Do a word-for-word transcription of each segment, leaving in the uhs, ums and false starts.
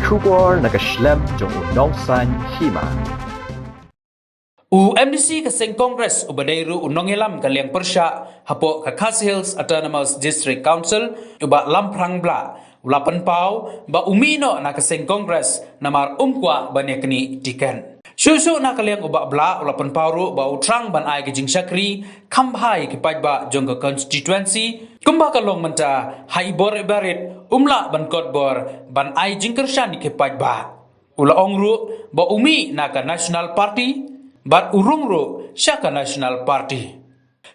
Khubor na ka shlem jong u Nongsaiñ Hima. U M D C ka seng Congress uba dei ruh u nongïalam ka liang pyrshah hapoh ka Khasi Hills Autonomous District Council, u Bah Lamphrang Blah, u la pynpaw ba u mih noh na ka seng Congress namar um kwah ban ïaknieh tiket. Shuh shuh na ka liang u Bah Blah u la pynpaw ruh ba u thrang ban ai ka jingshakri kham bha ïa ki paidbah jong ka constituency, kumba ka long mynta ha i bor i barit um lah ban kot bor ban ai jingkyrshan ïa ki paidbah. U la ong ruh ba u mih na ka National Party bad u rung ruh sha ka National Party.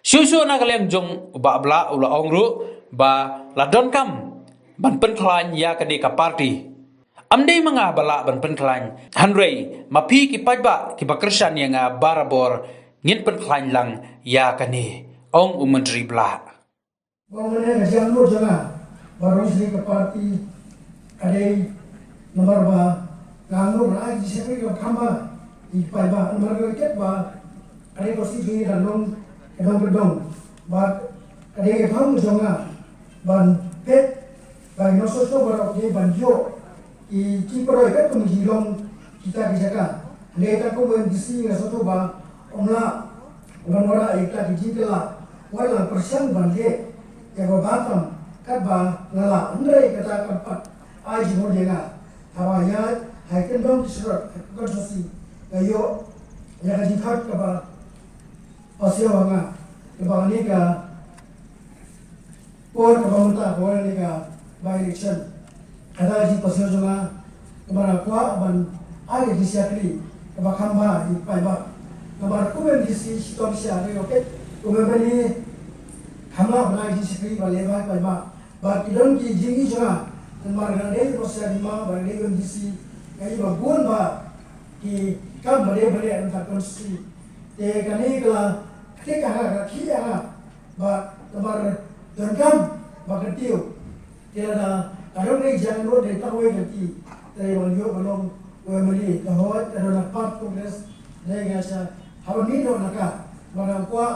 Shuh shuh na ka liang jong u Bah Blah u la ong ruh ba la donkam ban pynkhlaiñ ïa kane ka party. Ym dei ma nga ba lah ban pynkhlaiñ, hynrei ma phi ki paidbah kiba kyrshan ïa nga barabor, ngin pynkhlaiñ lang ïa kane, ong u Myntri Blah. Ba nga ne ka jingangnud jong nga ba rung sha ka party ka dei namar ba nga angnud ai jingshakri kaba kham bha ïa ki paidbah, namar ka ket ba ka dei ka sih jong ngi ka long ka dong ka dong. Bad ka dei ka phang jong nga ban peit ba ki nongshong shnong baroh ki ban ïoh ki, ki pyroi katkum ki long kita ki jaka. Hynrei tang kum u M D C nga sngewthuh ba ym lah ban wanrah ïa kita ki jingkylla, wat la pyrshang ban leh ïa kaba bha tam katba nga lah, hynrei kata kam pat ai jingmut ïa nga. Haba ïaid ha ki kyndong ki surok ha ka constituency nga ïoh ïa ka jingkhot kaba pasiaw ha nga, kaba kane ka por kaba mynta, kaba kane ka by-election. Kata ka jingpasiaw jong nga, namar nga kwah ban ai ka jingshakri kaba kham bha ïa ki paidbah. Namar kum u M D C shitom shisha, hynrei kum u M L A kham lah ban ai ka jingshakri ba leh bha ïa ki paidbah. Bad ki don ki jingïohi jong nga, namar nga dei u nongshakri, bad nga dei u M D C, nga ïohi ba bun ba ki kam ba dei ba leh na ka constituency. Te kane ka la ktik ha nga, ka la khih ha nga ba namar donkam ba kyntiew. Te lada ka don ka jingangnud dei tang wei ka kti, te ban ïoh ban long u M L A, ka hoi ka don ha party Congress, dei nga sha haba mih noh na ka, ba nga kwah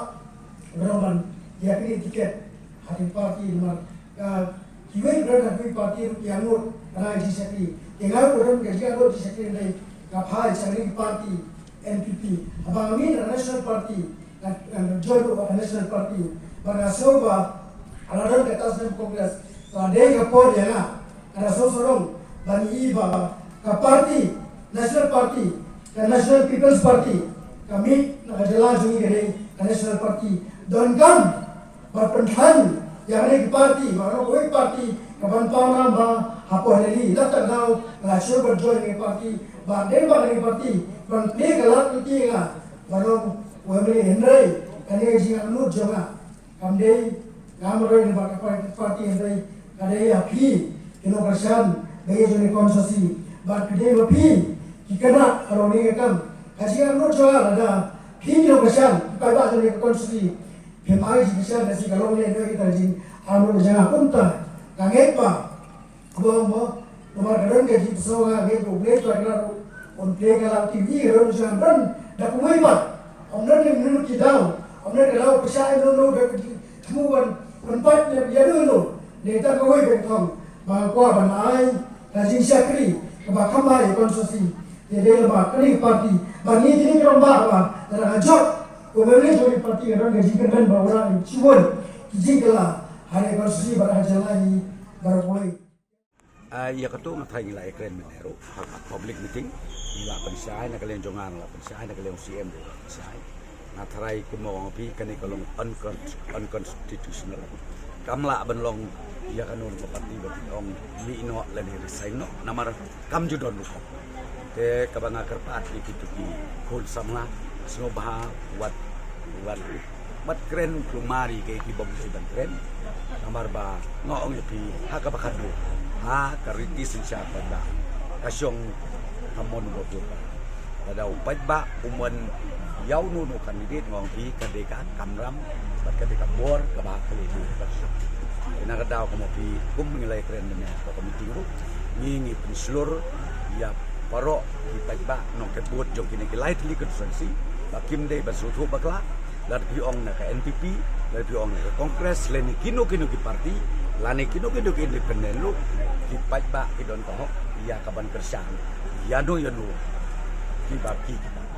ban ïaknieh tiket ha ki party, namar ka kiwei ki don ha kiwei ki party ruh ki angnud ban ai jingshakri. Te nga ruh ka don ka jingangnud jingshakri, hynrei nga phai sha kane ka party N P P. Haba nga mih na National Party, nga, nga join ruh ka National Party. Bad nga sngew ba la don kata snem Congress, ka dei ka por ïa nga, ka da sngewsarong ban ïohi ba ka party, National Party, ka National People's Party, ka mih na ka jylla jong ngi ka dei ka National Party. Donkam ban pynkhlaiñ ïa kane ka party, ba kano kawei ka party ka ban pawnam ba hapoh Delhi. Lada ka daw nga la shu ban join kane ka party, ba dei ba kane ka party ban plie ka lad ka lynti ïa nga ban long u M L A, hynrei kane ka jingangnud jong nga kam dei, nga marwei na bad ka party, hynrei ka dei ïa phi ki nongkyrshan ba ïeit jong kane ka constituency, bad ka dei ma phi ki khynnah halor kane ka kam. Ka jingangnud jong nga, lada phi ki nongkyrshan, ki paidbah jong kane ka constituency, phim ai jingkyrshan, ka shi ka long ne noi kita ki jingangnud jong nga. Kumta nga ngeit ba Kaba ong mo, namar ka don ka jingpynsawa, ka jingpynsawa, ka don, un plie ka la T V, ka don, ka don da kumwei pat. Ym don ne mano ki daw, ym don ka daw pyrshah ïa no no da ka jingthmu ban, ban pat ïa no no. Ne tang kawei ka thong ba nga kwah ban ai ka jingshakri kaba kham bha ïa ka constituency. Ïa dei lem bad kane ka party, ba ngi kine ki rangbah ba lada nga jop kum u M L A jong ka party, nga don ka jingkyrmen ba u la shu wan ki jingkylla ha kane ka constituency bad ha ka jylla hi baroh kawei. Ah, ïa kato nga tharai ngi la ïakren mynne ruh ha ka public meeting. Ngi la pynshai na ka liang jong nga, ngi la pynshai na ka liang C M ruh la pynshai. Nga tharai kumba ong phi, kane ka long uncon-, unconstitutional. Kam lah ban long ïa kano ka party ba phi ong mih noh lane resign noh, namar kam ju don rukom. Te kaba nga kyrpad ïa kito ki khun samla, sngewbha wat, wat, wat kren kulmar ïa ki bym dei ban kren. Namar ba nga ong ïa phi, ha kaba khadduh, ha ka riti synshar paidbah, ka shong ha mon u ba bun. Lada u paidbah um wan ïa uno uno u candidate, nga ong ïa phi, ka dei ka kamram bad ka dei ka bor kaba ha khlieh. Te na ka daw kumba phi, kum ngi la ïakren mynne ha ka meeting ruh, ngi, ngi pynshlur ïa baroh ki paidbah nongkynbud jong kine ki lai tylli ki constituency ba kim dei ban sngewthuh bakla, lada phi ong na ka N P P, lada phi ong na ka Congress, lane kino kino ki party, Lane kino kino ki independent ruh ki paidbah ki don ka hok ïa ka ban kyrshan ïa no ïa no ki ba ki kita.